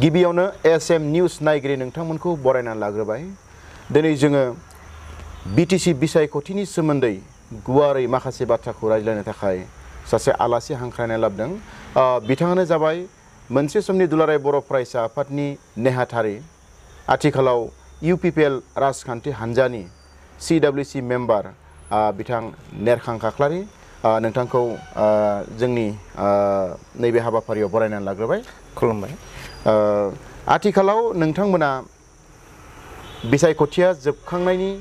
गिबियावनो SM news नायगिरि नोंथांमोनखौ बरायनानै लाग्रोबाय। दिनै जोङो बिटिसि बिसायख'थिनि सोमोन्दै गुवारै माखासे बाथ्राखौ रायज्लायनो थाखाय सासे आलासि हांख्रायनाय लाबोदों। बिथाङानो जाबाय मोनसे समनि दुलाराय बर' फरायसा आफादनि नेहाथारि, आथिखालाव इउपिपिएल राजखान्थि हान्जानि CWC मेम्बार बिथां नेरखां खाख्लारि। नोंथांखौ जोंनि नैबे हाबाफारियाव बरायनानै लाग्रोबाय। खुलुमबाय। आथिखालाव नोंथांमोना बिसायख'थिया जोबखांनायनि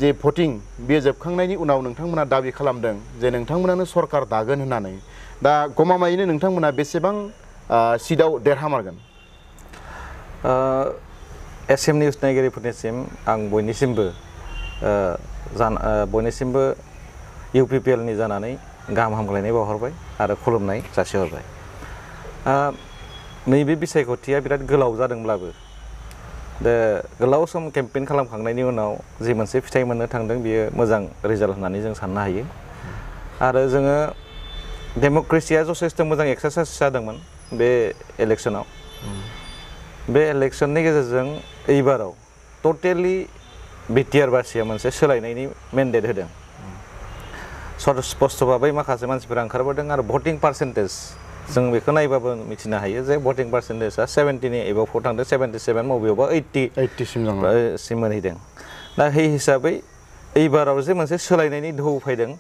जे भटिं बेयो जोबखांनायनि उनाव नोंथांमोना दाबि खालामदों जे नोंथांमोनानो सरकार दागोन होननानै। दा गमामायैनो नोंथांमोना बेसेबां सिटआव देरहामारगोन? एसएम निउज नायगिरिफोरनिसिम आं बयनिसिमबो इउपिपिएलनि जानानै गाहाम हामग्लायनाय बावहरबाय आरो खुलुमनाय जासिहरबाय। नैबे बिसायख'थिया बिराद गोलाव जादोंब्लाबो गोलाव सम केम्पेइन खालामखांनायनि उनाव जि मोनसे फिथाइ मोननो थांदों बियो मोजां रिजाल्ट होननानै जों साननो हायो। आरो जोङो डेम'क्रेसिया जथेस्थ' मोजां एक्सारसाइज जादोंमोन बे इलेक्सनाव। बे इलेक्सननि गेजेरजों एबाराव टटेलि बिटिआर बासिया मोनसे सोलायनायनि मेन्डेट होदों। स्पष्ट भाबै माखासे मानसिफोरा ओंखारबोदों आरो भटिं पार्सेन्टेज जों बेखौ नायबाबो मिथिनो हायो जे भटिं पार्सेन्टेजआ 70नि एबाव थांदों, 77 बबेयावबा 80 सिम मोनहैदों। दा बे हिसाबै एबाराव जे मोनसे सोलायनायनि दोहौ फैदों,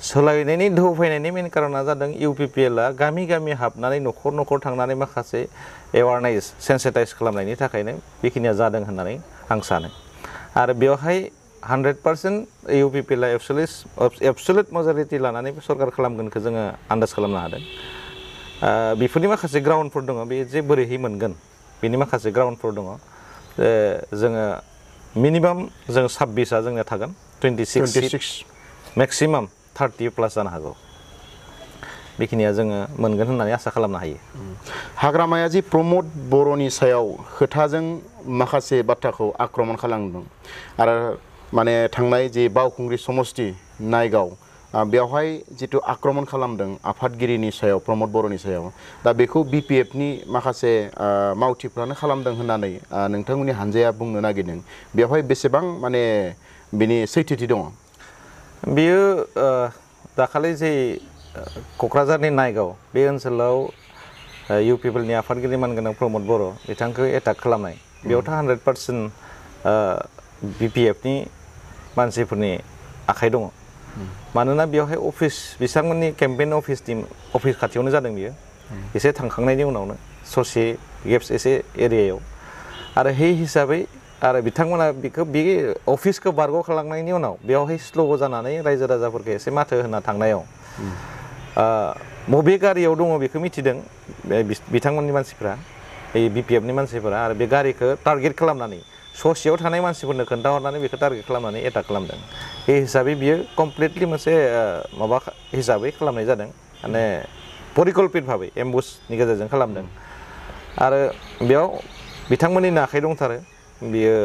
सोलायनायनि दोहौ फैनायनि मेन कारना जादों इउपिपिएलआ गामि गामि हाबनानै न'खर न'खर थांनानै माखासे एवारनेस सेन्सिटाइज खालामनायनि थाखायनो बेखिनिया जादों होननानै आं सानो। आरो बेवहाय 100% इउपिपिएलआ एबसुलेट मेजरिटि लानानै सरकार खालामगोनखौ जोङो आन्दाज खालामनो हादों। बेफोरनि माखासे ग्राउन्डफोर दङ, बे जे बोरैहै मोनगोन बेनि माखासे ग्राउन्डफोर दङ। जोङो मिनिमाम जों 26आ जोंनिया थागोन, 26 मेक्सिमाम 30+ जानो हागौ। बेखिनिया जोङो मोनगोन होननानै आसा खालामनो हायो। हाग्रामाया जि प्रमद बर'नि सायाव खोथाजों माखासे बाथ्राखौ आक्रमन खालामदों आरो माने थांनाय जे बावखुंग्रि समस्ति नायगाव बेवहाय जिथु आक्रमन खालामदों आफादगिरिनि सायाव, प्रमद बर'नि सायाव, दा बेखौ बिपिएफनि माखासे मावथिफ्रानो खालामदों होननानै नोंथांमोननि हानजाया बुंनो नागिरदों। बेवहाय बेसेबां माने बिनि सैथोथि दङ? बेयो दाखालि जे क'क्राझारनि नायगाव बे ओनसोलाव इउपिपिएलनि आफादगिरि मानगोनां प्रमद बर' बिथांखौ एटाक खालामनाय, बेयावथ' 100% बिपिएफनि मानसिफोरनि आखाइ दङ। मानोना बेवहाय बिथांमोननि केम्पेइन अफिस खाथियावनो जादों बियो, एसे थांखांनायनि उनावनो ससे गेप्स एसे एरियायाव। आरो बे हिसाबै आरो बिथांमोना बे अफिसखौ बारग'खालांनायनि उनाव बेवहाय स्ल' जानानै रायजो राजाफोरखौ एसे माथो होना थांनायाव बबे गारियाव दङ बेखौ मिथिदों बिथांमोननि मानसिफ्रा, बिपिएफनि मानसिफोरा, आरो बे गारिखौ टारगेट खालामनानै ससेयाव थानाय मानसिफोरनो खोन्थाहरनानै बेखौ टारगेट खालामनानै एटाक खालामदों। बे हिसाबै बियो कमप्लिटलि मोनसे माबा हिसाबै खालामनाय जादों, माने परिकल्पित भाबै एम्बुसनि गेजेरजों खालामदों। आरो बेयाव बिथांमोननिनो आखाइ दंथारो। बियो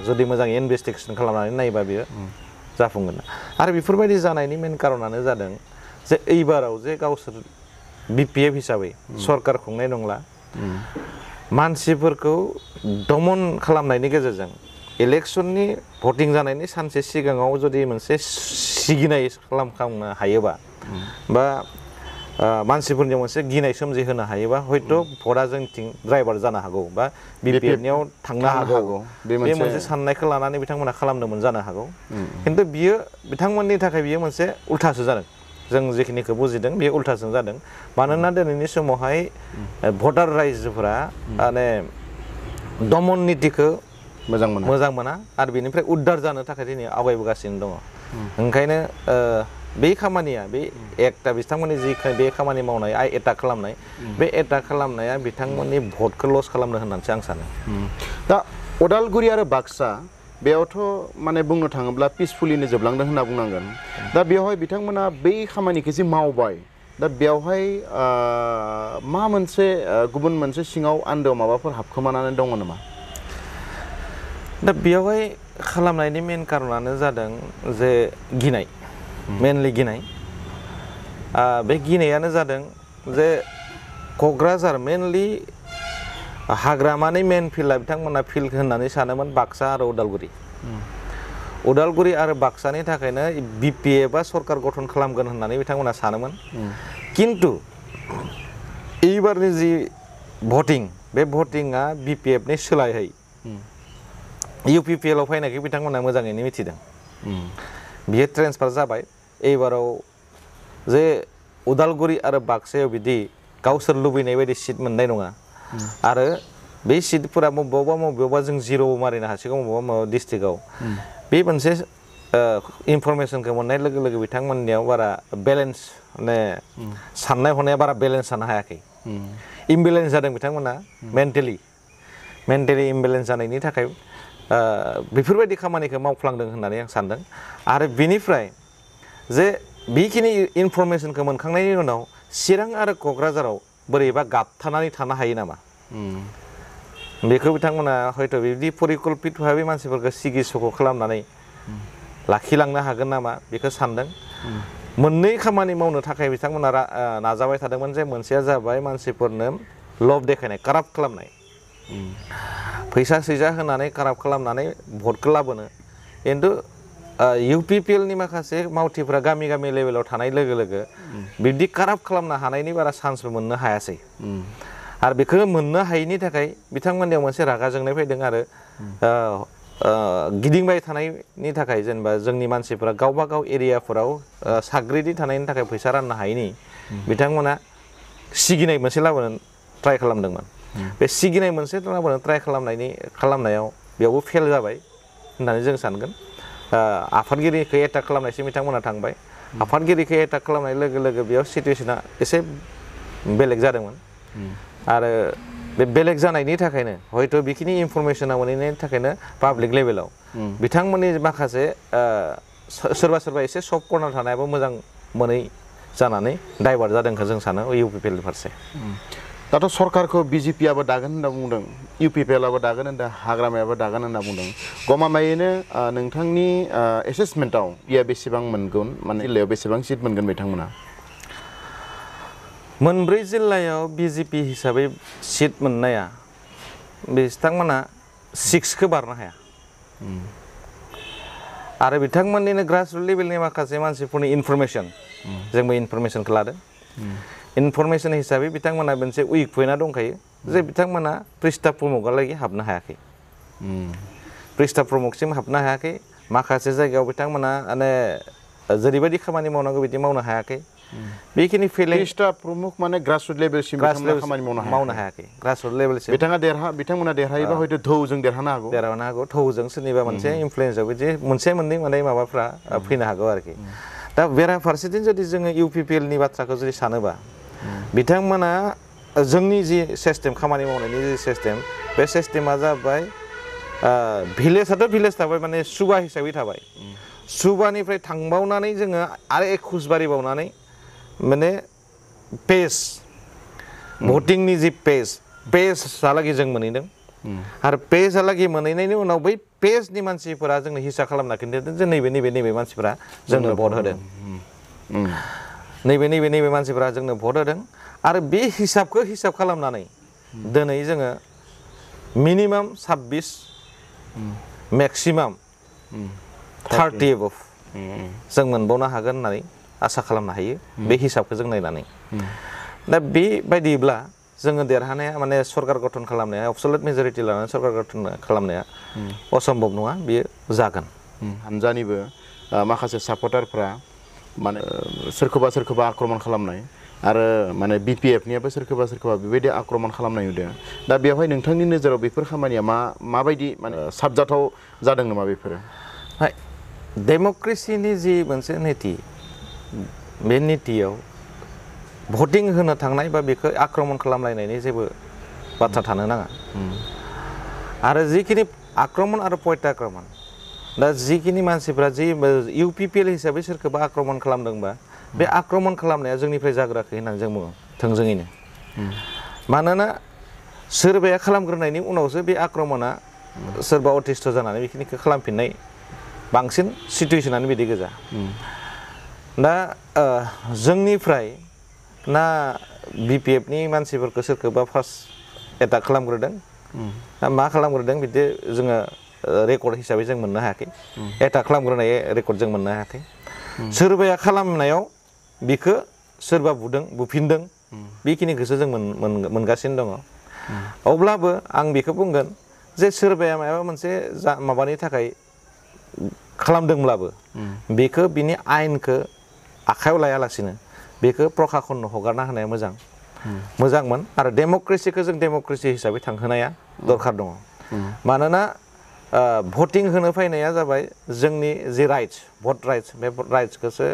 जुदि मोजाङै इनभेस्टिगेसन खालामनानै नायोबा बियो जाफुंगोन। आरो बेफोरबायदि जानायनि मेन कारनानो जादों जे एबाराव जे गावसोर बिपिएफ हिसाबै सरकार खुंनाय नंला, मानसिफोरखौ दमन खालामनायनि गेजेरजों इलेक्सननि भटिं जानायनि सानसे सिगाङाव जुदि मोनसे सिगिनाय खालामनो हायोबा बा मानसिफोरनियाव मोनसे गिनाय सोमजिहोनो हायोबा हयथ' भटआ जोंथिं ड्राइभार जानो हागौ बा बिपिएफनियाव थांनो हागौ। बे मोनसे साननायखौ लानानै बिथांमोना खालामदोंमोन जानो हागौ। खिन्थु बियो बिथांमोननि थाखाय बियो मोनसे उल्थासो जादों। जों जेखिनिखौ बुजिदों बेयो उल्थासो जादों। मानोना दिनैनि समावहाय भटार रायजोफोरा माने दमन नीतिखौ मोजां मोना आरो बेनिफ्राय उद्धार जानो थाखाय दिनै आवगायबोगासिनो दङ। ओंखायनो बे खामानिया, बे एक्टआ बिथांमोननि जि बे खामानि मावनाय एटाक खालामनाय, बे एटाक खालामनाया बिथांमोननि भटखौ लस खालामनो होननानैसो आं सानो। दा अदालगुरि आरो बाक्सा बेयावथ' माने बुंनो थाङोब्ला पिसफुलिनो जोबलांदों होनना बुंनांगोन। दा बेवहाय बिथांमोना बै खामानिखौ जे मावबाय, दा बेवहाय मा मोनसे गुबुन मोनसे सिङाव आन्दोआव माबाफोर हाबखोमानानै दङ नामा? दा बेवहाय खालामनायनि मेन कारनानो जादों जे गिनाय, मेनलि गिनाय। बे गिनायानो जादों जे क'क्राझार मेनलि हाग्रामानि मेन फिल्डआ बिथांमोना फिल्ड होननानै सानोमोन बाक्सा आरो उदालगुरि उदालगुरि आरो बाक्सानि थाखायनो बिपिएफ बा सरकार गठन खालामगोन होननानै बिथांमोना सानोमोन किन्तु एबारनि जि भटिं बे भटिंआ बिपिएफनि सोलायहै इउपिपिएलआव फैनायखौ बिथांमोना मोजाङैनो मिथिदों बियो ट्रेन्सफार जाबाय एबाराव जे उदालगुरि आरो बाक्सायाव बिदि गावसोर लुबैनाय बायदि सिट मोननाय नङा आरो बे सिटफोरा बबेयावबा जों जिर' मारिनो हासिगौ बबेयावबा डिस्ट्रिक्टआव बे मोनसे इनफरमेसनखौ मोननाय लोगो लोगो बिथांमोननियाव बारा बेलेन्स माने साननाय हनाया बारा बेलेन्स जानो हायाखै इमबेलेन्स जादों बिथांमोना मेन्टेलि इमबेलेन्स जानायनि थाखाय बेफोरबायदि खामानिखौ मावफ्लांदों होननानै आं सानदों आरो बिनिफ्राय जे बेखिनि इनफरमेसनखौ मोनखांनायनि उनाव चिरां आरो क'क्राझाराव बोरैबा गाबथानानै थानो हायो नामा बेखौ बिथांमोना हयथ' बिदि परिकल्पित भाबै मानसिफोरखौ सिगि सख' खालामनानै लाखिलांनो हागोन नामा बेखौ सानदों मोननै खामानि मावनो थाखाय बिथांमोना नाजाबाय थादोंमोन जे मोनसेया जाबाय मानसिफोरनो लब देखायनाय काराप्ट खालामनाय फैसा सैसा होनानै काराप्ट खालामनानै भटखौ लाबोनो खिन्थु इउपिपिएलनि माखासे मावथिफोरा गामि गामि लेभेलाव थानाय लोगो लोगो बिदि काराप्ट खालामनो हानायनि बारा चान्सबो मोननो हायासै आरो बेखौ मोननो हायैनि थाखाय बिथांमोननियाव मोनसे रागा जोंनाय फैदों आरो गिदिंबाय थानायनि थाखाय जेनेबा जोंनि मानसिफोरा गावबा गाव एरियाफोराव साग्रिदि थानायनि थाखाय फैसा राननो हायैनि बिथांमोना सिगिनाय मोनसे लाबोनो ट्राइ खालामदोंमोन बे सिगिनाय मोनसे लाबोनो ट्राइ खालामनायाव बेयावबो फेल जाबाय होननानै जों सानगोन आफादगिरिखौ एटाक खालामनायसिम बिथांमोना थांबाय आफादगिरिखौ एटाक खालामनाय लोगो लोगो बेयाव सिटुवेसना एसे बेलेग जादोंमोन आरो बे बेलेग जानायनि थाखायनो हयथ' बेखिनि इनफरमेसना मोनैनायनि थाखायनो पाब्लिक लेभेलाव बिथांमोननि माखासे सोरबा एसे सफ्ट कर्नार थानायाबो मोजां मोनै जानानै डाइभार्ट जादोंखौ जों सानो इउपिपिएलनि फारसे दाथ' सरकारखौ बिजेपिआबो दागोन होनना बुंदों इउपिपिएलआबो दागोन होनदों हाग्रामायाबो दागोन होनना बुंदों गमामायैनो नोंथांनि एसेसमेन्टआव बिया बेसेबां मोनगोन माने जिल्लायाव बेसेबां सिट मोनगोन बिथांमोना मोनब्रै जिल्लायाव बिजेपि हिसाबै सिट मोननाया बिथांमोना 6खौ बारनो हाया आरो बिथांमोननिनो ग्रासरुट लेभेलनि माखासे मानसिफोरनि इनफरमेसन जोंबो इनफरमेसनखौ लादों इनफरमेसन हिसाबै बिथांमोना मोनसे उइक पइन्टआ दंखायो जे बिथांमोना प्रिस्टा प्रमुखहालागै हाबनो हायाखै प्रिस्टा प्रमुखसिम हाबनो हायाखै माखासे जायगायाव बिथांमोना माने जेरैबायदि खामानि मावनांगौ बिदि मावनो हायाखै बेखिनि फेलें प्रिस्टा प्रमुख माने ग्रासरुट लेभेलसिम खामानि मावनो हायाखै ग्रासरुट लेभेलसिम बिथांमोना देरहायोबा हयथ' थौजों देरहानो हागौ थौजों सोरनिबा मोनसे इनफ्लुयेन्सआव बिदि मोनसे मोननै माने माबाफ्रा फैनो हागौ आरोखि दा बेराफारसेथिं जुदि जोङो इउपिपिएलनि बाथ्राखौ जुदि सानोबा बिथांमोना जोंनि जि सिस्टेम खामानि मावनायनि जि सिस्टेम बे सिस्टेमा जाबाय भिलेजआथ' भिलेज थाबाय माने सुबा हिसाबै थाबाय सुबानिफ्राय थांबावनानै जोङो आरो 21 बारिबावनानै माने पेज भटिंनि जि पेजहालागै जों मोनहैदों आरो पेजहालागै मोनहैनायनि उनाव बै पेजनि मानसिफोरा जोंनो हिसाब खालामना खिन्थादों जे नैबे मानसिफोरा जोंनो भट होदों नैबे मानसिफोरा जोंनो भट होदों आरो बे हिसाब खालामनानै दिनै जोङो मिनिमाम 26 मेक्सिमाम 30 एबभ जों मोनबावनो हागोन होननानै आसा खालामनो हायो बे हिसाबखौ जों नायनानै दा बेबायदिब्ला जोङो देरहानाया माने सरकार गठन खालामनाया एबसलुट मेजरिटि लानानै सरकार गठन खालामनाया असम्भब नङा बेयो जागोन हानजानिबो माखासे सापर्टारफ्रा माने सोरखौबा आक्रमण खालामनाय आरो माने बिपिएफनियाबो सोरखौबा बेबायदि आक्रमण खालामनाय नुदों दा बेवहाय नोंथांनि नोजोराव बेफोर खामानिया माबायदि माने साबजाथाव जादों नामा बेफोरो डेम'क्रेसिनि जि मोनसे नीति बे नीतियाव भटिं होनो थांनाय बा बेखौ आक्रमण खालामलायनायनि जेबो बाथ्रा थानो नाङा आरो जिखिनि आक्रमण आरो प्रत्याक्रमण दा जिखिनि मानसिफ्रा जि इउपिपिएल हिसाबै सोरखौबा आक्रमण खालामदोंबा बे आक्रमण खालामनाया जोंनिफ्राय जाग्राखै होननानै जों बुङो थोंजोङैनो मानोना सोरबाया खालामग्रोनायनि उनावसो बे आक्रमणा सोरबा अतिस्थ जानानै बेखिनिखौ खालामफिननाय बांसिन सिटुवेसनानो बिदि गोजा दा जोंनिफ्राय ना बिपिएफनि मानसिफोरखौ सोरखौबा फार्स्ट एटाक खालामग्रोदों मा खालामग्रोदों बिदि जोङो रेकर्ड हिसाबै जों मोननो हायाखै एटाक खालामग्रोनाय रेकर्ड जों मोननो हायाखै सोरबाया खालामनायाव बिखौ सोरबा बुदों बुफिनदों बेखिनिखौसो जों मोनगासिनो दङ अब्लाबो आं बेखौ बुंगोन जे सोरबाया माबा मोनसे माबानि थाखाय खालामदोंब्लाबो बेखौ बिनि आयेनखौ आखायाव लायालासिनो बेखौ प्रखाखननो हगारना होनाया मोजांमोन आरो डेम'क्रेसिखौ जों डेम'क्रेसि हिसाबै थांहोनाया दरखार दङ मानोना भटिं होनो फैनाया जाबाय जोंनि जि राइट्स भट राइट्स बे राइट्सखौसो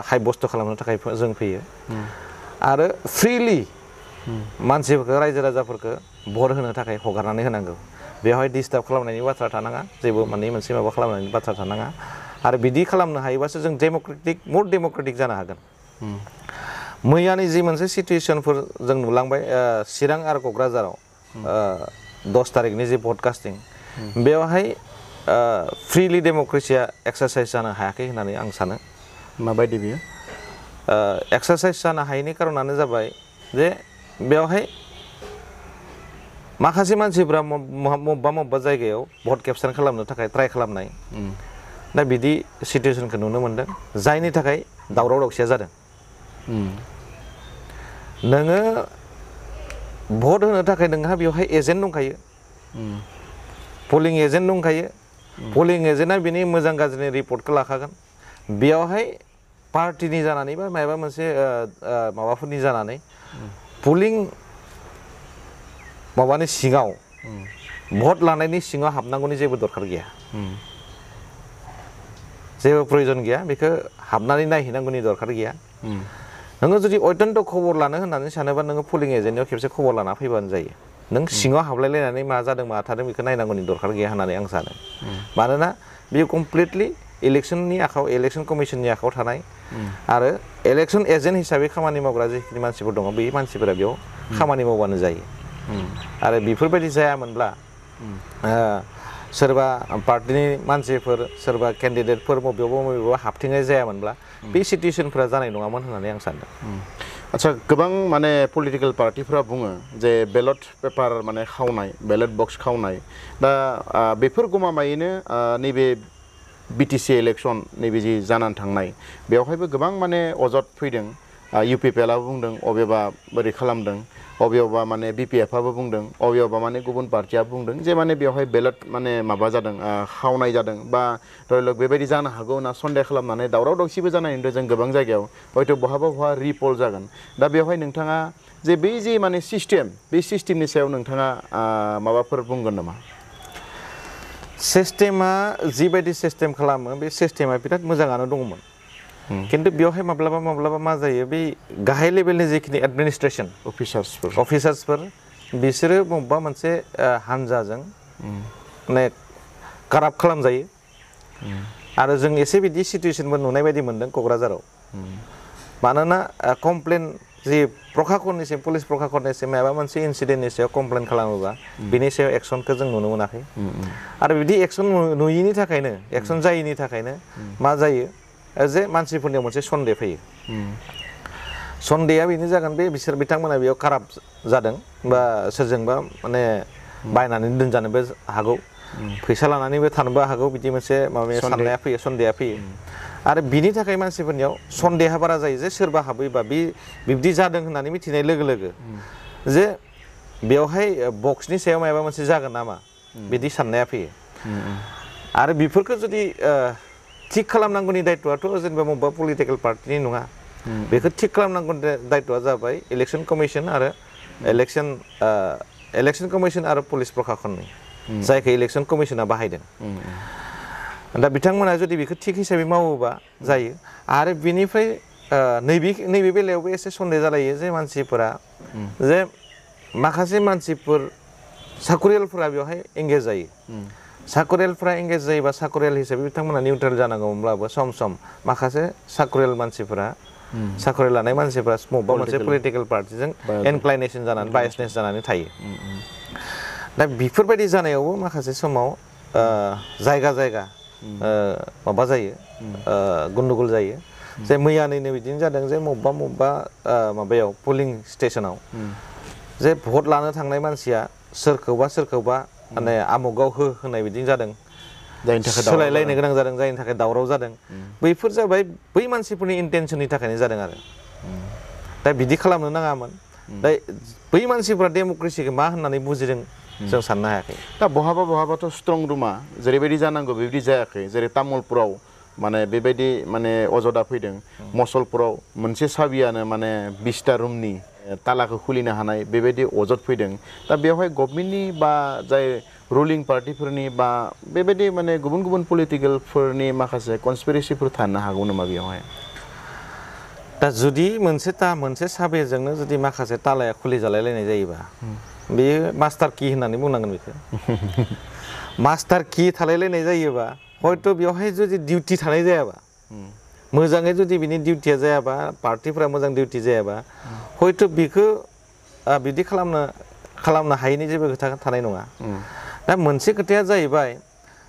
हायबस्त खालामनो थाखाय जों फैयो आरो फ्रिलि मानसिफोरखौ रायजो राजाफोरखौ भट होनो थाखाय हगारनानै होनांगौ बेवहाय डिस्टार्ब खालामनायनि बाथ्रा थानाङा जेबो माने मोनसे माबा खालामनायनि बाथ्रा थानाङा आरो बिदि खालामनो हायोबासो जों मोर डेम'क्रेटिक जानो हागोन मैयानि जि मोनसे सिटुवेसनफोर जों नुलांबाय चिरां आरो क'क्राझाराव 10 तारिखनि जि भटकास्टिं बेवहाय फ्रिलि डेम'क्रेसिया एक्सारसाइज जानो हायाखै होननानै आं सानो माबायदि बियो एक्सारसाइज जानो हायैनि कारनानो जाबाय जे बेवहाय माखासे मानसिफ्रा मबेबा जायगायाव भट केपचार खालामनो थाखाय ट्राय खालामनाय दा बिदि सिटुएसनखौ नुनो मोनदों जायनि थाखाय दावराव दावसिया जादों नोङो भट होनो थाखाय नोंहा बेवहाय एजेन्ट दंखायो पलिं एजेन्ट दंखायो पलिं एजेन्टआ बिनि मोजां गाज्रिनि रिपर्टखौ लाखागोन बेयावहाय पार्टिनि जानानै बा माबा मोनसे माबाफोरनि जानानै पलिं माबानि सिङाव भट लानायनि सिङाव हाबनांगौनि जेबो दरखार गैया जेबो प्रयोजन गैया बेखौ हाबनानै नायहैनांगौनि दरखार गैया नोङो जुदि अत्यन्त खबर लानो होननानै सानोबा नोङो पलिं एजेन्टनियाव खेबसे खबर लाना फैबानो जायो नों सिङाव हाबलायलायनानै मा जादों मा थादों बेखौ नायनांगौनि दरखार गैया होननानै आं सानो मानोना बेयो कमप्लिटलि इलेक्सननि आखायाव इलेक्सन कमिसननि आखायाव थानाय आरो इलेक्सन एजेन्ट हिसाबै खामानि मावग्रा जिखिनि मानसिफोर दङ बे मानसिफोरा बेयाव खामानि मावबानो जायो आरो बेफोरबायदि जायामोनब्ला सोरबा पार्टिनि मानसिफोर सोरबा केन्डिडेटफोर बबेयावबा हाबथिंनाय जायामोनब्ला बे सिटुएसनफोरा जानाय नङामोन होननानै आं सानदों आচ্ছা गोबां माने पलिटिकेल पार्टिफोरा बुङो जे बेलट पेपार माने खावनाय बेलट बक्स खावनाय दा बेफोर गमामायैनो नैबे बिटिसि इलेक्सन नैबे जि जानानै थांनाय बेवहायबो गोबां माने अजद फैदों इउपिपिएलआबो बुंदों अबेबा बोरै खालामदों अबेयावबा माने बिपिएफआबो बुंदों अबेयावबा माने गुबुन पार्टियाबो बुंदों जे माने बेवहाय बेलट माने माबा जादों खावनाय जादों बा धरिलक बेबायदि जानो हागौ होनना सन्देह खालामनानै दावराव दावसिबो जानाय नुदों जों गोबां जायगायाव हयथ' बहा रिपल जागोन दा बेवहाय नोंथाङा जे बै जे माने सिस्टेम बे सिस्टेमनि सायाव नोंथाङा माबाफोर बुंगोन नामा सिस्टेमा जिबायदि सिस्टेम खालामो बे सिस्टेमा बिराद मोजाङानो दङमोन खिन्थु बेवहाय माब्लाबा मा जायो बे गाहाय लेभेलनि जिखिनि एडमिनिस्ट्रेसन अफिसार्सफोर बिसोरो बबेबा मोनसे हानजाजों माने काराप्ट खालामजायो आरो जों एसे बिदि सिटुएसनबो नुनाय बायदि मोनदों क'क्राझाराव मानोना कमप्लेन जि प्रखाखननिसिम पुलिस प्रखाखननिसिम माबा मोनसे इन्सिडेन्टनि सायाव कमप्लेन खालामोबा बिनि सायाव एक्सनखौ जों नुनो मोनाखै आरो बिदि एक्सन नुयिनि थाखायनो एक्सन जायिनि थाखायनो मा जायो जे मानसिफोरनियाव मोनसे सन्देह फैयो सन्देहआ बेनो जागोन बे बिथांमोना बेयाव काराप्ट जादों बा सोरजोंबा माने बायनानै दोनजानोबो हागौ फैसा लानानैबो थानोबो हागौ बिदि मोनसे माबा साननाया फैयो सन्देहआ फैयो आरो बिनि थाखाय मानसिफोरनियाव सन्देहआ बारा जायो जे सोरबा हाबैबा बिब्दि जादों होननानै मिथिनाय लोगो लोगो जे बेवहाय बक्सनि सायाव माबा मोनसे जागोन नामा बिदि साननाया फैयो आरो बेफोरखौ जुदि थिक खालामनांगौनि दायित्वआथ' जेनेबा बबेबा पलिटिकेल पार्टिनि नङा बेखौ थिक खालामनांगौनि दायित्वआ जाबाय इलेक्सन कमिसन आरो इलेक्सन कमिसन आरो पुलिस प्रखाखननि जायखौ इलेक्सन कमिसना बाहायदों दा बिथांमोना जुदि बेखौ थिक हिसाबै मावोबा जायो आरो बिनिफ्राय नैबे बेलायावबो एसे सन्देह जालायो जे मानसिफोरा जे माखासे मानसिफोर साखरियालफोरा बेवहाय एंगेज जायो साखरियालफोरा एंगेज जायोबा साखरियाल हिसाबै बिथांमोना निउट्रेल जानांगौमोनब्लाबो सम माखासे साखरियाल मानसिफोरा साखरि लानाय मानसिफोरा बबेबा मोनसे पलिटिकेल पार्टिजों इनक्लाइनेसन जानानै बायसनेस जानानै थायो दा बेफोरबायदि जानायावबो माखासे समाव जायगा माबा जायो गन्डगोल जायो जे मैयानिनो बिदिनो जादों जे बबेबा माबायाव पलिं स्टेसनाव जे भट लानो थांनाय मानसिया सोरखौबा माने आमुगाव होनाय बिदि जादों जायनि थाखाय सोलायलायनो गोनां जादों जायनि थाखाय दावराव जादों बैफोर जाबाय बै मानसिफोरनि इन्टेनसननि थाखायनो जादों आरो दा बिदि खालामनो नाङामोन दा बै मानसिफ्रा डेम'क्रेसिखौ मा होननानै बुजिदों जों साननो हायाखै दा बहाबाथ' स्ट्रं रुमा जेरैबायदि जानांगौ बेबायदि जायाखै जेरै तामुलपुराव माने बेबायदि माने अजदा फैदों मसलपुराव मोनसे साबियानो माने 20टा रुमनि तालाखौ खुलिनो हानाय बेबायदि अजद फैदों दा बेवहाय गभर्नमेन्टनि बा जाय रुलिं पार्टिफोरनि बा बेबायदि माने गुबुन पलिटिकेलफोरनि माखासे कनस्पिरेसिफोर थानो हागौ नामा बेवहाय दा जुदि मोनसे साबिजोंनो जुदि माखासे तालाया खुलि जालायलायनाय जायोबा बेयो मास्टार की होननानै बुंनांगोन बेखौ मास्टार की थालायलायनाय जायोबा हयथ' बेवहाय जुदि डिउटि थानाय जायाबा मोजाङै जुदि बिनि डिउटिया जायाबा पार्टिफोरा मोजां डिउटि जायाबा हयथ' बेखौ बिदि खालामनो हायैनि जेबो खोथा थानाय नङा दा मोनसे खोथाया जाहैबाय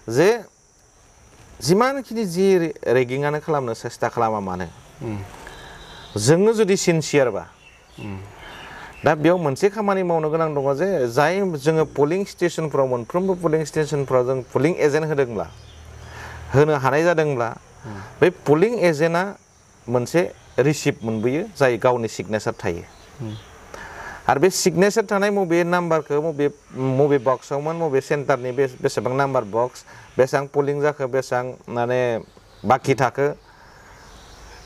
जे जिमानखिनि जि रेगिंआनो खालामनो सेस्था खालामा मानो जोङो जुदि सिनसियारबा दा बेयाव मोनसे खामानि मावनो गोनां दङ जे जाय जोङो पलिं स्टेशनफ्राव मोनफ्रोमबो पलिं स्टेशनफ्राव जों पलिं एजेन्ट होनो हानाय जादोंब्ला बै पलिं एजेन्टआ मोनसे रिसिप्ट मोनबोयो जाय गावनि सिगनेचार थायो आरो बे सिगनेचार थानाय मबे नाम्बारखौ मबे बक्सआवमोन मबे सेन्टारनि बेसेबां नाम्बार बक्स बेसेबां पलिं जाखो बेसेबां माने बाखि थाखो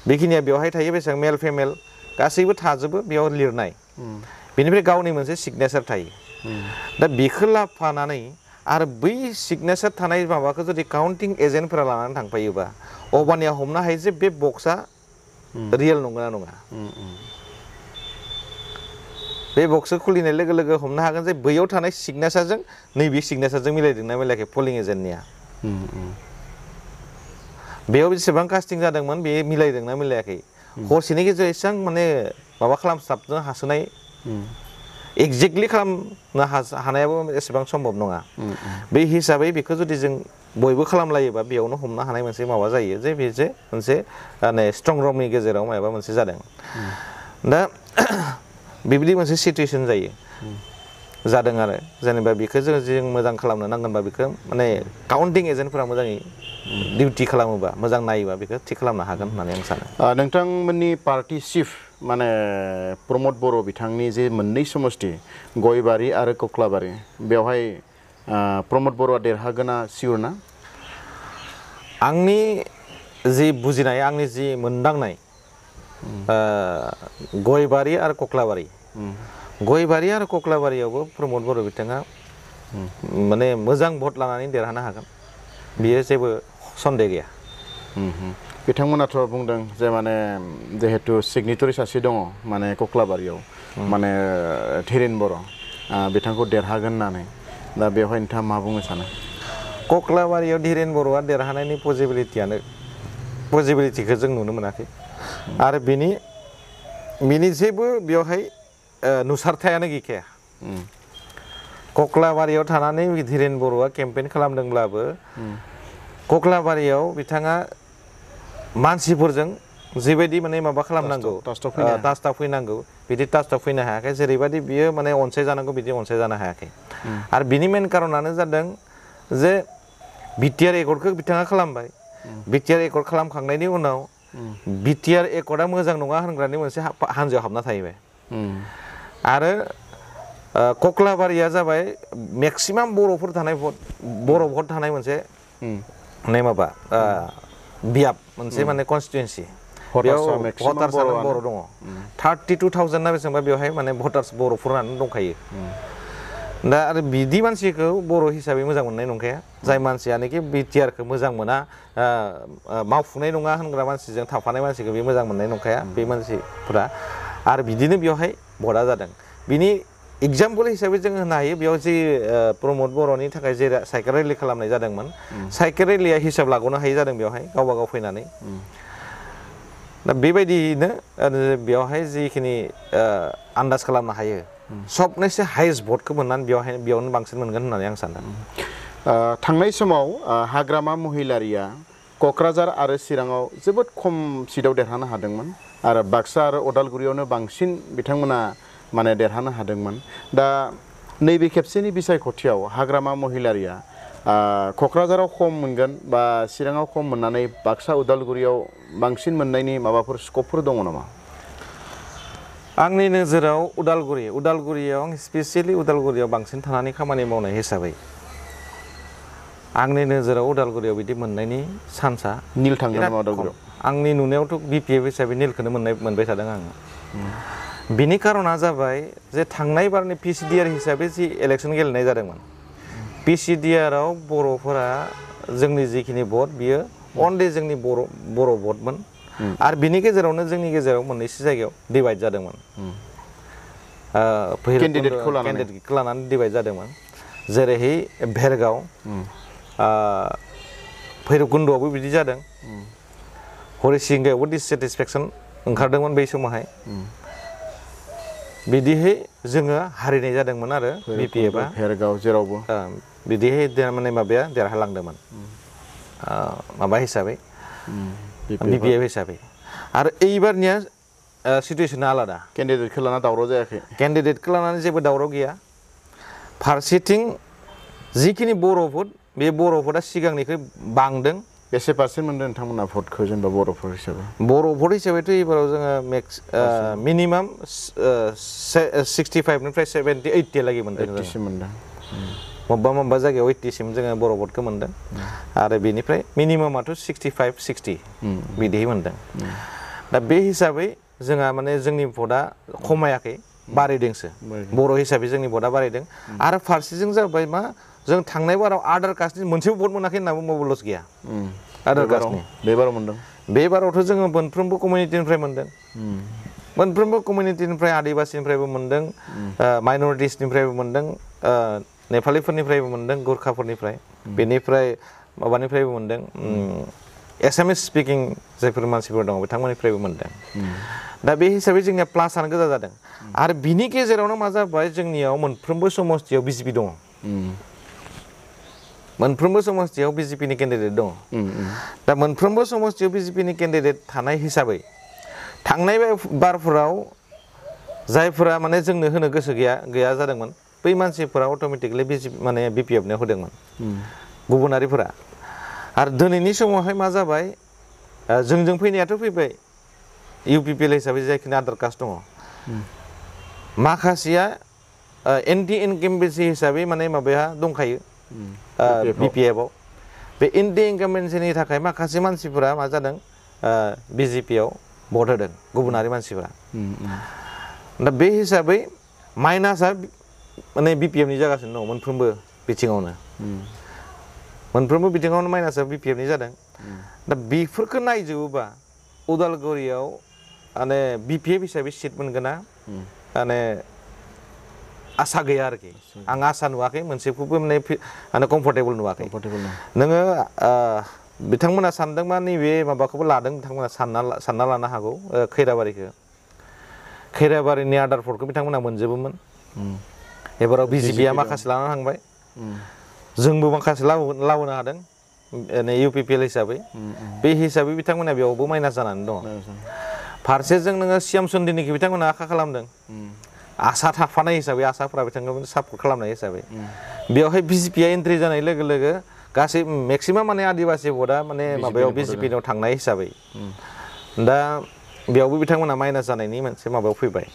बेखिनिया बेवहाय थायो बेसेबां मेल फेमेल गासैबो थाजोबो बेयाव लिरनाय बेनिफ्राय गावनि मोनसे सिगनेचार थायो दा बेखौ लाफानानै आरो बै सिगनेचार थानाय माबाखौ जुदि काउन्टिं एजेन्टफोरा लानानै थांफायोबा अबानिया हमनो हायो जे बे बक्सआ रियेल नंगौना नङा बे बक्सखौ खुलिनाय लोगो लोगो हमनो हागोन जे बैयाव थानाय सिगनेचारजों नैबे सिगनेचारजों मिलायदोंना मिलायाखै पलिं एजेन्टनिया बेयाव बेसेबां कास्टिं जादोंमोन बे मिलायदोंना मिलायाखै हरसेनि गेजेराव एसेबां माने माबा खालामस्लाबनो हासोनाय एक्जेक्टलि खालामनो हानायाबो एसेबां सम्भब नङा बे हिसाबै बेखौ जुदि जों बयबो खालामलायोबा बेयावनो हमनो हानाय मोनसे माबा जायो जे बे जे मोनसे स्ट्रं रुमनि गेजेराव माबा मोनसे जादों दा बेबायदि मोनसे सिटुएसन जादों आरो जेनेबा बेखौ जों मोजां खालामनो नांगोनबा बेखौ माने काउन्टिं एजेन्टफोरा मोजाङै डिउटि खालामोबा मोजां नायोबा बेखौ थिग खालामनो हागोन होननानै आं सानो नोंथांमोननि पार्टी चिफ माने प्रमद बर' बिथांनि जे मोननै समष्टि गयबारि आरो कक्लाबारि बेवहाय प्रमद बर'आ देरहागोना सियर ना आंनि जि बुजिनाय आंनि जि मोनदांनाय गयबारि आरो कक्लाबारियावबो प्रमद बर' बिथाङा माने मोजां भट लानानै देरहानो हागोन बियो जेबो सन्देह गैया बिथांमोनाथ' बुंदों जे माने जिहेतु सिगनेटरि सासे दङ माने कक्लाबारियाव माने धीरेन बर' बिथांखौ देरहागोन होननानै दा बेवहाय नोंथाङा मा बुंनो सानो कक्लाबारियाव धीरेन बर'आ देरहानायनि पसिबिलिटिखौ जों नुनो मोनाखै आरो बिनि जेबो बेवहाय नुसारथायानो गैखाया कक्लाबारियाव थानानै धीरेन बर'आ केम्पेइन खालामदोंब्लाबो कक्लाबारियाव बिथाङा मानसिफोरजों जेबायदि माने माबा खालामनांगौ टाचटाव फैनांगौ बिदि टाचटाव फैनो हायाखै जेरैबायदि बियो माने अनसायजानांगौ बिदि अनसायजानो हायाखै आरो बिनि मेन कारनानो जादों जे बिटिआर एकर्डखौ बिथाङा खालामबाय बिटिआर एकर्ड खालामखांनायनि उनाव बिटिआर एकर्डआ मोजां नङा होनग्रानि मोनसे हानजायाव हाबना थाहैबाय आरो कक्लाबारिया जाबाय मेक्सिमाम बर' भट थानाय मोनसे माने माबा बियाब मोनसे माने कनस्टिटुएन्सि बेयाव भटार्सआनो बर' दङ 32,000 ना बेसेबांबा बेवहाय माने भटार्स बर'फोरानो दंखायो दा आरो बिदि मानसिखौ बर' हिसाबै मोजां मोननाय नंखाया जाय मानसियानोखि बिटिआरखौ मोजां मोना मावफुंनाय नङा होनग्रा मानसिजों थाफानाय मानसिखौ बे मोजां मोननाय नंखाया बे मानसिफोरा आरो बिदिनो बेवहाय भटआ जादों बिनि एग्जाम्पल हिसाबै जों होनो हायो बेयाव जि प्रमद बर'नि थाखाय जे साइकेल रेलि खालामनाय जादोंमोन साइकेल रेलिया हिसाब लागनो हायै जादों बेवहाय गावबा गाव फैनानै दा बेबायदियैनो बेवहाय जिखिनि आन्दाज खालामनो हायो सबनिसे हाइस्ट भटखौ मोननानै बेयावनो बांसिन मोनगोन होननानै आं सानो थांनाय समाव हाग्रामा महिलारिया क'क्राझार आरो चिराङाव जोबोद खम सिटआव देरहानो हादोंमोन आरो बाक्सा आरो अदालगुरियावनो बांसिन बिथांमोना माने देरहानो हादोंमोन दा नैबे खेबसेनि बिसायख'थियाव हाग्रामा महिलारिया क'क्राझाराव खम मोनगोन बा चिराङाव खम मोननानै बाक्सा उदालगुरियाव बांसिन मोननायनि माबाफोर स्कपफोर दङ नामा आंनि नोजोराव उदालगुरियाव स्पेसियेलि उदालगुरियाव बांसिन थानानै खामानि मावनाय हिसाबै आंनि नोजोराव उदालगुरियाव बिदि मोननायनि चान्सआ नील थांगोन नामा उदालगुरियाव आंनि नुनायावथ' बिपिएफ हिसाबै नीलखौनो मोनबाय थादों आङो बिनि कारना जाबाय जे थांनाय बारनि पिसिडिआर हिसाबै जि इलेक्सन गेलेनाय जादोंमोन पिसिडिआराव बर'फोरा जोंनि जिखिनि भट बियो अनलि जोंनि बर' भटमोन आरो बिनि गेजेरावनो जोंनि गेजेराव मोननैसो जायगायाव डिभाइड जादोंमोन केन्डिडेटखौ लानानै डिभाइड जादोंमोन जेरैहाय भेरगाव भैरबकुन्द'आवबो बिदि जादों हरिसिंगायावबो डिससेटिसफेक्सन ओंखारदोंमोन बै समावहाय बिदिहाय जोङो हारिनाय जादोंमोन आरो बिपिएफआ भेरगाव जेरावबो बिदिहाय माने माबाया देरहालांदोंमोन माबा हिसाबै बिपिएफ हिसाबै आरो एइबारनिया सिटुएसना आलादा केन्डिडेटखौ लाना दावराव जायाखै केन्डिडेटखौ लानानै जेबो दावराव गैया फारसेथिं जिखिनि बर' भट बे बर' भटआ सिगांनिख्रुइ बांदों बेसे पार्सेन्ट मोनदों नोंथांमोना भटखौ जेनेबा बर'फोर हिसाबै बर' भट हिसाबैथ' एबाराव जोङो मिनिमाम 65निफ्राय 70 80 लागै मोनदों मबेबा जायगायाव 80सिम जोङो बर' भटखौ मोनदों आरो बेनिफ्राय मिनिमामाथ' 65 60 बिदिहै मोनदों दा बे हिसाबै जोंहा माने जोंनि भटआ खमायाखै बारायदोंसो बर' हिसाबै जोंनि भटआ बारायदों आरो फारसेजों जाबाय मा जों थांनाय बाराव आदार कास्टनि मोनसेबो भट मोनाखै होनना बुंबाबो लस गैया आदार कास्टनि बे बाराव मोनदों बे बारावथ' जोङो मोनफ्रोमबो कमिउनिटिनिफ्राय मोनदों मोनफ्रोमबो कमिउनिटिनिफ्राय आदिबासिनिफ्रायबो मोनदों माइनरिटिसनिफ्रायबो मोनदों नेपालिफोरनिफ्रायबो मोनदों गुरखाफोरनिफ्राय बेनिफ्राय माबानिफ्रायबो मोनदों एसामिस स्पिकिं जायफोर मानसिफोर दङ बिथांमोननिफ्रायबो मोनदों दा बे हिसाबै जोंनिया प्लासआनो गोजा जादों आरो बिनि गेजेरावनो मा जाबाय जोंनियाव मोनफ्रोमबो समस्थियाव बिजेपि दङ मोनफ्रोमबो समस्थियाव बिजेपिनि केन्डिडेट दङ दा मोनफ्रोमबो समस्थियाव बिजेपिनि केन्डिडेट थानाय हिसाबै थांनाय बारफोराव जायफोरा माने जोंनो होनो गोसो गैया जादोंमोन बै मानसिफोरा अट'मेटिकलि माने बिपिएफनो होदोंमोन गुबुनारिफोरा आरो दिनैनि समावहाय मा जाबाय जोंजों फैनायाथ' फैबाय इउपिपिएल हिसाबै जायखिनि आदार कास्ट दङ माखासेया एन्टि इनकाम्बेन्सि हिसाबै माने माबाया दंखायो बिपिएफआव बे एन्टि इनकाम्बेन्सिनि थाखाय माखासे मानसिफोरा मा जादों बिजेपिआव भट होदों गुबुनारि मानसिफोरा दा बे हिसाबै माइनासआ माने बिपिएफनि जागासिनो दङ मोनफ्रोमबो बिथिङावनो माइनासआ बिपिएफनि जादों दा बेफोरखौ नायजोबोबा उदालगुरियाव माने बिपिएफ हिसाबै सिट मोनगोना माने आसा गैया आरोखि आं आसा नुवाखै मोनसेखौबो माने कम्फर्टेबल नुवाखै नोङो बिथांमोना सानदोंबा नैबे माबाखौबो लादों बिथांमोना सानना लानो हागौ खैराबारिनि आदारफोरखौ बिथांमोना मोनजोबोमोन एबाराव बिजेपिआ माखासे लानानै थांबाय जोंबो माखासे लाबोनो हादों इउपिपिएल हिसाबै बे हिसाबै बिथांमोना बेयावबो माइनास जानानै दङ फारसेजों नोङो सिएम सन्दिनिखौ बिथांमोना आखा खालामदों आसा थाफानाय हिसाबै आसाफोरा बिथांमोन सापर्ट खालामनाय हिसाबै बेवहाय बिजेपिआ एन्ट्रि जानाय लोगो लोगो गासै मेक्सिमाम माने आदिबासि भटआ माने माबायाव बिजेपिनाव थांनाय हिसाबै दा बेयावबो बिथांमोना माइनास जानायनि मोनसे माबायाव फैबाय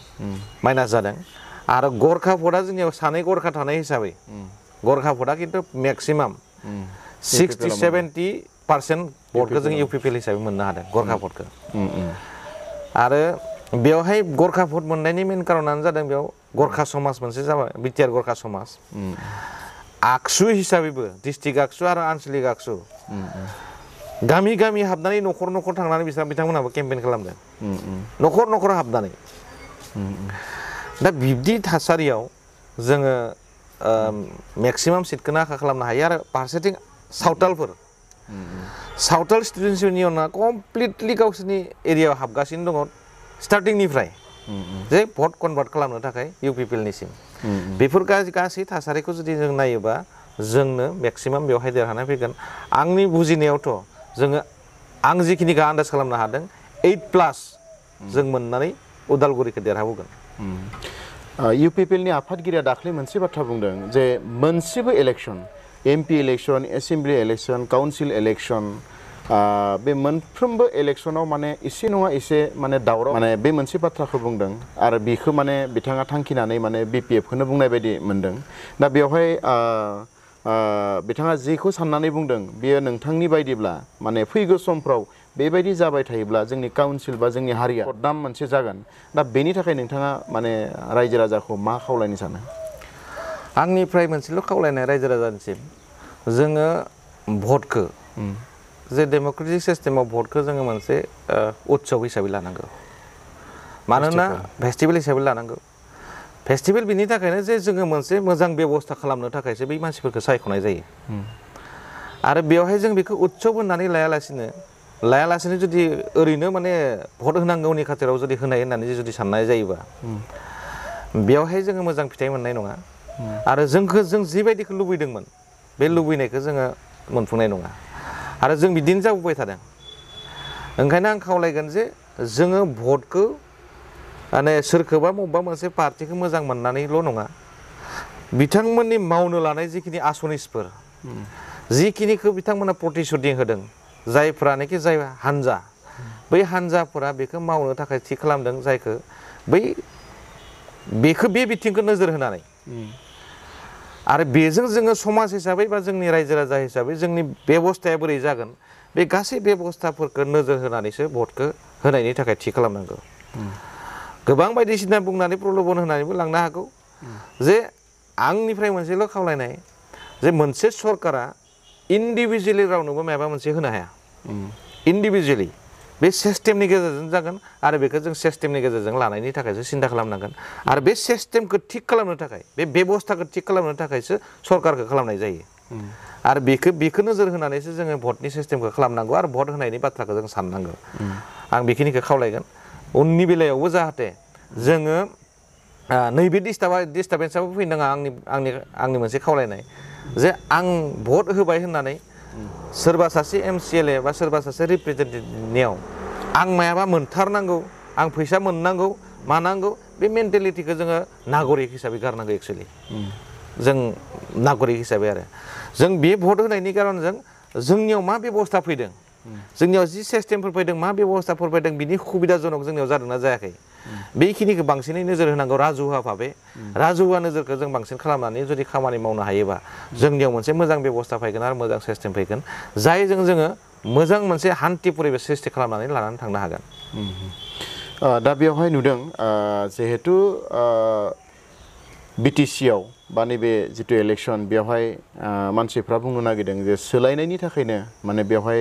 माइनास जादों आरो गरखा भटआ जोंनियाव सानै गरखा थानाय हिसाबै गरखा भटआ खिन्थु मेक्सिमाम 60-70% भटखौ जों इउपिपिएल हिसाबै मोननो हादों गरखा भटखौ आरो बेवहाय गरखा भट मोननायनि मेन कारनानो जादों बेयाव गरखा समाज मोनसे जाबाय बिटिआर गरखा समाज आगसु हिसाबैबो डिस्ट्रिक्ट आगसु आरो आनसलिक आगसु गामि गामि हाबनानै न'खर न'खर थांनानै बिथांमोनहाबो केम्पेइन खालामदों न'खर हाबनानै दा बिब्दि थासारियाव जोङो मेक्सिमाम सिटखौनो आखा खालामनो हायो आरो फारसेथिं सावथाल स्टुडेन्टस इउनियना कमप्लिटलि गावसोरनि एरियायाव हाबगासिनो दङ स्टार्टिंनिफ्राय जे भट कनभार्ट खालामनो थाखाय इउपिपिएलनिसिम बेफोर गासै थासारिखौ जुदि जों नायोबा जोंनो मेक्सिमाम बेवहाय देरहानाय फैगोन आंनि बुजिनायावथ' जोङो आं जिखिनिखौ आन्दाज खालामनो हादों 8+ जों मोननानै उदालगुरिखौ देरहाबोगोन UPPL नि आफादगिरिया दाख्लै मोनसे बाथ्रा बुंदों जे मोनसेबो election MP election assembly election council election बे मोनफ्रोमबो इलेक्शनाव माने एसे नङा एसे माने दावराव माने बे मोनसे बाथ्राखौ बुंदों आरो बेखौ माने बिथाङा थांखिनानै माने BPF खौनो बुंनाय बायदि मोनदों दा बेवहाय बिथाङा जेखौ साननानै बुंदों बेयो नोंथांनि बायदिब्ला माने फैगौ समफ्राव बेबायदि जाबाय थायोब्ला जोंनि काउन्सिल बा जोंनि हारिया बदनाम मोनसे जागोन दा बेनि थाखाय नोंथाङा माने रायजो राजाखौ मा खावलायनो सानो आंनिफ्राय मोनसेल' खावलायनाय रायजो राजानिसिम जोङो भटखौ जे डेम'क्रेटिक सिस्टेमाव भटखौ जोङो मोनसे उत्सव हिसाबै लानांगौ मानोना फेस्टिभेल हिसाबै लानांगौ फेस्टिभेल बिनि थाखायनो जे जोङो मोनसे मोजां बेबस्था खालामनो थाखायसो बै मानसिफोरखौ सायख'नाय जायो आरो बेवहाय जों बेखौ उत्सव होननानै लायालासिनो जुदि ओरैनो माने भट होनांगौनि खाथिराव जुदि होनाय होननानै जुदि साननाय जायोबा बेवहाय जोङो मोजां फिथाइ मोननाय नङा आरो जों जिबायदिखौ लुबैदोंमोन बे लुबैनायखौ जोङो मोनफुंनाय नङा आरो जों बिदिनो जाबोबाय थादों ओंखायनो आं खावलायगोन जे जोङो भटखौ माने सोरखौबा बबेबा मोनसे पार्टिखौ मोजां मोननानैल' नङा बिथांमोननि मावनो लानाय जिखिनि आसनिफोर जिखिनिखौ बिथांमोना प्रतिश्रुति होदों जायफ्रानोखि जाय हानजा बै हानजाफोरा बेखौ मावनो थाखाय थि खालामदों जायखौ बे बिथिंखौ नोजोर होनानै आरो बेजों जोङो समाज हिसाबै बा जोंनि रायजो राजा हिसाबै जोंनि बेबस्थाया बोरै जागोन बे गासै बेबस्थाफोरखौ नोजोर होनानैसो भटखौ होनायनि थाखाय थि खालामनांगौ गोबां बायदिसिना बुंनानै प्रल'बन होनानैबो लांनो हागौ जे आंनिफ्राय मोनसेल' खावलायनाय जे मोनसे सरकारा इन्डिभिजुवेलि रावनोबो माबा मोनसे होनो हाया इन्डिभिजुवेलि बे सिस्टेमनि गेजेरजों जागोन आरो बेखौ जों सिस्टेमनि गेजेरजों लानायनि थाखायसो सिन्था खालामनांगोन आरो बे सिस्टेमखौ थिग खालामनो थाखाय बे बेबस्थाखौ थिग खालामनो थाखायसो सरकारखौ खालामनाय जायो आरो बेखौ नोजोर होनानैसो जोङो भटनि सिस्टेमखौ खालामनांगौ आरो भट होनायनि बाथ्राखौ जों साननांगौ आं बेखिनिखौ खावलायगोन उननि बेलायावबो जाहाथे जोङो नैबे डिस्टार्बेन्सआबो फैनो नाङा आंनि मोनसे खावलायनाय जे आं भट होबाय होननानै सोरबा सासे MCLA बा सोरबा सासे रिप्रेजेन्टेटिभनियाव आं मायाबा मोनथारनांगौ आं फैसा मोननांगौ मानांगौ बे मेन्टेलिटिखौ जोङो नागरिक हिसाबै गारनांगौ एक्सुवेलि जों नागरिक हिसाबै आरो जों बे भट होनायनि खारनजों जोंनियाव मा बेबस्था फैदों जोंनियाव जि सिस्टेमफोर फैदों मा बेबस्थाफोर फैदों बिनि सुबिदाजनक जोंनियाव जादोंना जायाखै बेखिनिखौ बांसिनै नोजोर होनांगौ राजुहुवा भाबै राजुहुवा नोजोरखौ जों बांसिन खालामनानै जुदि खामानि मावनो हायोबा जोंनियाव मोनसे मोजां बेबस्था फैगोन आरो मोजां सिस्टेम फैगोन जायजों जोङो मोजां मोनसे हान्थि परिबेस सृष्टि खालामनानै लानानै थांनो हागोन दा बेवहाय नुदों जिहेतु BTC आव बा नैबे जितु इलेक्शन बेवहाय मानसिफ्रा बुंनो नागिरदों जे सोलायनायनि थाखायनो माने बेवहाय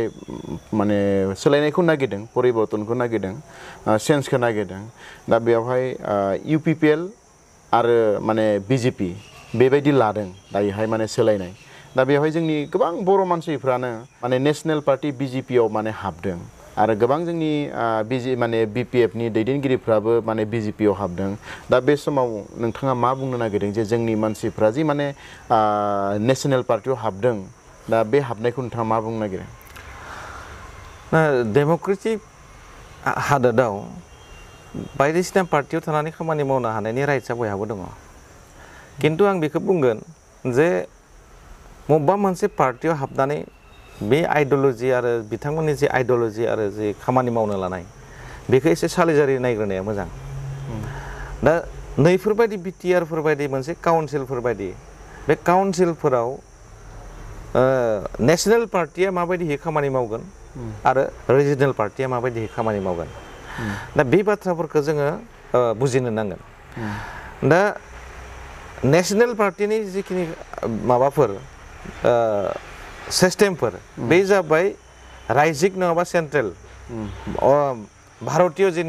माने सोलायनायखौ नागिरदों परिबर्तनखौ नागिरदों चेन्जखौ नागिरदों दा बेवहाय UPPL आरो माने BJP बेबायदि लादों दायोहाय माने सोलायनाय दा बेवहाय जोंनि गोबां बर' मानसिफ्रानो माने नेशनेल पार्टी BJP आव माने हाबदों आरो गोबां जोंनि माने BPF नि दैदेनगिरिफ्राबो माने BJP आव हाबदों दा बे समाव नोंथाङा मा बुंनो नागिरदों जे जोंनि मानसिफ्रा जि माने नेशनेल पार्टीआव हाबदों दा बे हाबनायखौ नोंथाङा मा बुंनो नागिरो डेम'क्रेटिक हादोराव बायदिसिना पार्टीआव थानानै खामानि मावनो हानायनि राइट्सआ बयहाबो दङ खिन्थु आं बेखौ बुंगोन जे बबेबा मोनसे पार्टीआव हाबनानै बे आइडिय'ल'जि आरो बिथांमोननि जे आइडिय'ल'जि आरो जे खामानि मावनो लानाय बेखौ एसे सालिजारि नायग्रोनाया मोजां दा नैफोरबायदि BTR बायदि मोनसे काउन्सिलफोर बायदि बे काउन्सिलफोराव नेशनेल पार्टीया माबायदिहै खामानि मावगोन आरो रिजनेल पार्टीया माबायदिहै खामानि मावगोन दा बे बाथ्राफोरखौ जोङो बुजिनो नांगोन दा नेशनेल पार्टीनि जिखिनि माबाफोर सिस्टेमफोर बे जाबाय रायजिक नङाबा सेन्ट्रेल भारतीय जे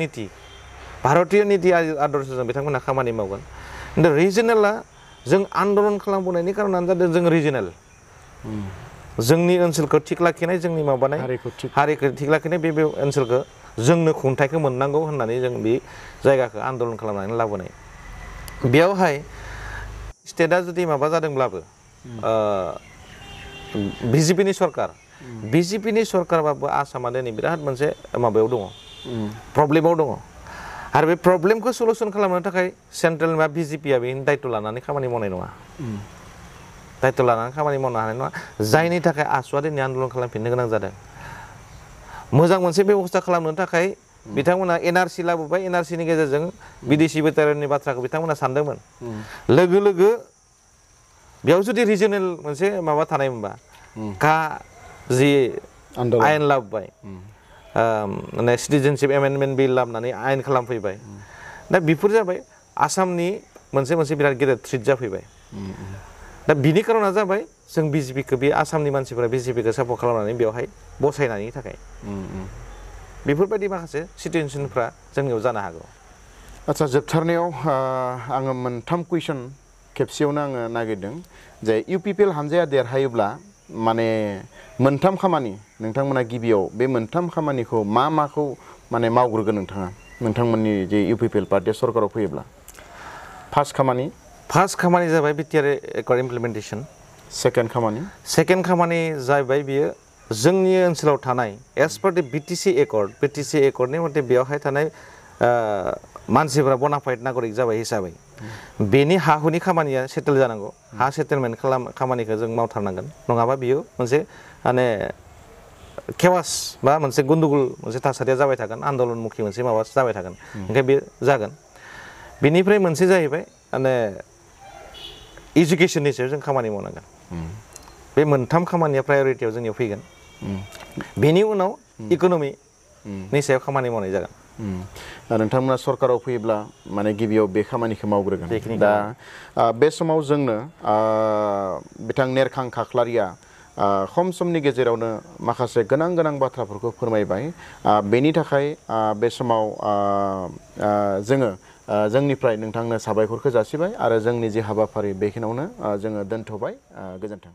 भारतीय नीति आदर्शजों बिथांमोनहा खामानि मावगोन खिन्थु रिजनेला जों आन्दलन खालामबोनायनि कारनानो जादों जों रिजनेल जोंनि ओनसोलखौ थिग लाखिनाय जोंनि माबानाय हारिखौ थिग लाखिनाय बे ओनसोलखौ जोंनो खुंथायखौ मोननांगौ होननानै जों बे जायगाखौ आन्दलन खालामनानै लाबोनाय बेयावहाय स्टेटआ जुदि माबा जादोंब्लाबो BJPनि सरकार BJPनि सरकारबाबो आसामा दिनै बिराद मोनसे माबायाव दङ प्रब्लेमाव दङ आरो बे प्रब्लेमखौ सलुसन खालामनो थाखाय सेन्ट्रेल बा बिजेपिआ बेनि दायित्व लानानै खामानि मावनाय नङा दायित्व लानानै खामानि मावनो हानाय नङा जायनि थाखाय आसुआ दिनै आन्दलन खालामफिननो गोनां जादों मोजां मोनसे बेबस्था खालामनो थाखाय बिथांमोना एनआरसि लाबोबाय एनआरसिनि गेजेरजों बिदेशि बेटारियननि बाथ्राखौ बिथांमोना सानदोंमोन लोगो लोगो बेयाव जुदि रिजनेल मोनसे माबा थानायमोनबा का जि आयेन लाबोबाय माने सिटिजेनशिप एमेन्डमेन्ट बिल लाबोनानै आयेन खालामफैबाय दा बेफोर जाबाय आसामनि मोनसे बिराद गेदेर थ्रिट जाफैबाय दा बिनि कारना जाबाय जों बिजेपिखौ बे आसामनि मानसिफोरा बिजेपिखौ सापर्ट खालामनानै बेवहाय बसायनायनि थाखाय बेफोरबायदि माखासे सिटुएसनफ्रा जोंनियाव जानो हागौ आচ্ছা जोबथारनायाव आङो मोनथाम कुइसन खेबसेयावनो आङो नागिरदों जे इउपिपिएल हानजाया देरहायोब्ला माने मोनथाम खामानि नोंथांमोना गिबियाव बे मोनथाम खामानिखौ माखौ माने मावग्रोगोन नोंथाङा नोंथांमोननि जे इउपिपिएल पार्टिया सरकाराव फैयोब्ला फार्स्ट खामानि जाबाय बिटिआर एकर्ड इमप्लिमेन्टेसन सेकेन्ड खामानि जाबाय बियो जोंनि ओनसोलाव थानाय एज पार द बिटिसि एकर्डनि मथे बेयावहाय थानाय मानसिफोरा बनाफाइड नागरिक जाबाय हिसाबै बेनि हा हुनि खामानिया सेटेल जानांगौ हा सेटेलमेन्ट खामानिखौ जों मावथारनांगोन नङाबा बियो मोनसे माने केवास बा मोनसे गन्दगल मोनसे थासारिया जाबाय थागोन आन्दलनमुखि मोनसे माबा जाबाय थागोन ओंखाय बे जागोन बेनिफ्राय मोनसे जाहैबाय माने इडुकेसननि सायाव जों खामानि मावनांगोन बे मोनथाम खामानिया प्रायरिटियाव जोंनियाव फैगोन बेनि उनाव इक'न'मिनि सायाव खामानि मावनाय जागोन नोंथांमोना सरकाराव फैयोब्ला माने गिबियाव बे खामानिखौ मावग्रोगोन दा बे समाव जोंनो बिथां नेरखां खाख्लारिया खम समनि गेजेरावनो माखासे गोनां बाथ्राफोरखौ फोरमायबाय बेनि थाखाय बे समाव जोङो जोंनिफ्राय नोंथांनो साबायखरखौ जासिबाय आरो जोंनि जे हाबाफारि बेखिनियावनो जोङो दोनथ'बाय गोजोन्थों